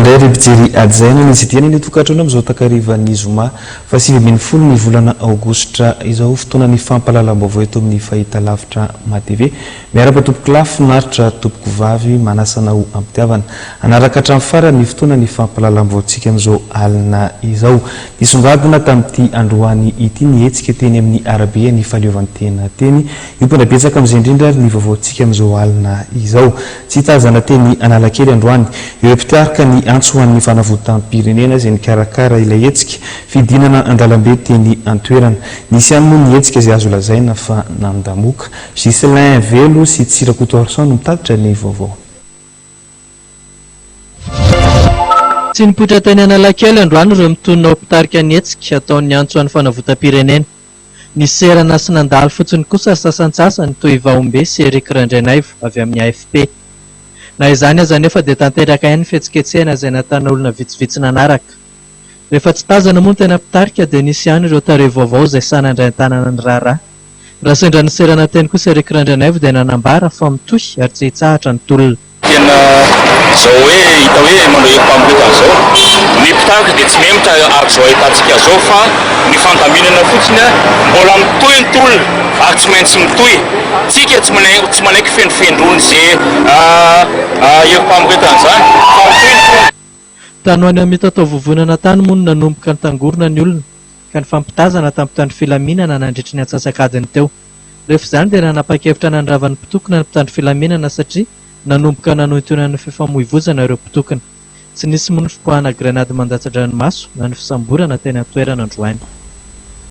indray ry mpijery hajaina ny tsidihana ny tokantrano amin'izao takarivan'ny zoma faha 19 ny volana aogositra izao, fotoanan'ny fampahalalam-baovao eto amin'ny fahitalavitra MATV. Miarahaba tompokolahy finaritra tompokovavy, manasa anao am-pitiavana hanaraka hatramin'ny farany ny fotoanan'ny fampahalalam-baovaontsika amin'izao alina izao. Nisongadina tamin'ity androany ity ny hetsika teny amin'ny arabe an'ny fahaleovantena teny Hiompana betsaka amin'izay indrindra ary ny vaovaontsika amin'izao alina izao. Tsy tazana teny Analakely androany ireo mpitarika ny antso ho an'ny fanavotam-pirenena izay nikarakara ilay hetsika fidinana an-dalambe teny an-toerana. Nisy ihany moa ny hetsika izay azo lazaina fa nandamoka. Ghislain Velo sy Tsy Rakotoarison no mitatitra ny vaovao. Tsy nipoitra teny Analakely androany ireo mitonona ho mpitarika ny hetsika ataon'ny antso ho an'ny fanavotam-pirenena. Niserana sy nandalo fotsiny kosa ny sasantsasany toy i Vahombe sy Eric Randrianaivo avy amin'ny AFP. Na izany aza anefa dia tanteraka ihany ny fihetsiketsehana izay nahitana olona vitsivitsy nanaraka. Rehefa tsy tazana moa ny tena mpitarika dia nisy ihany ireo tarehy vaovao izay sahy nandray an-tanana ny raharaha. Raha sendra niserana teny kosa Eric Randrianaivo dia nanambara fa mitohy ary tsy hitsahatra ny tolona. Tena zao hoe hita hoe manao herim-pamoretana zao. Ny mpitarika dia tsy mihemotra araka izao ahitantsika zao fa ny fandaminana fotsiny mbola mitohy ny tolona ary tsy maintsy mitohy. Tsika tsy tsy manaiky fendrofendroany ze herim-pamoretana zany fa mitohy ny tolona. Tany ho any amin'ny mitataovovonana tany moa no nanomboka nitangorona ny olona ka nifampitazana tamin'ny mpitandro filaminana nandritry ny antsasak'adiny teo. Rehefa izany dia nanapa-kevitra nandrava ny mpitokona ny mpitandro filaminana satria nanomboka nanohintohina ny fifamoivoizana ireo mpitokona. Tsy nisy moa ny fipoahana grenady mandatsa-dranomaso na ny fisamborana teny an-toerana androany.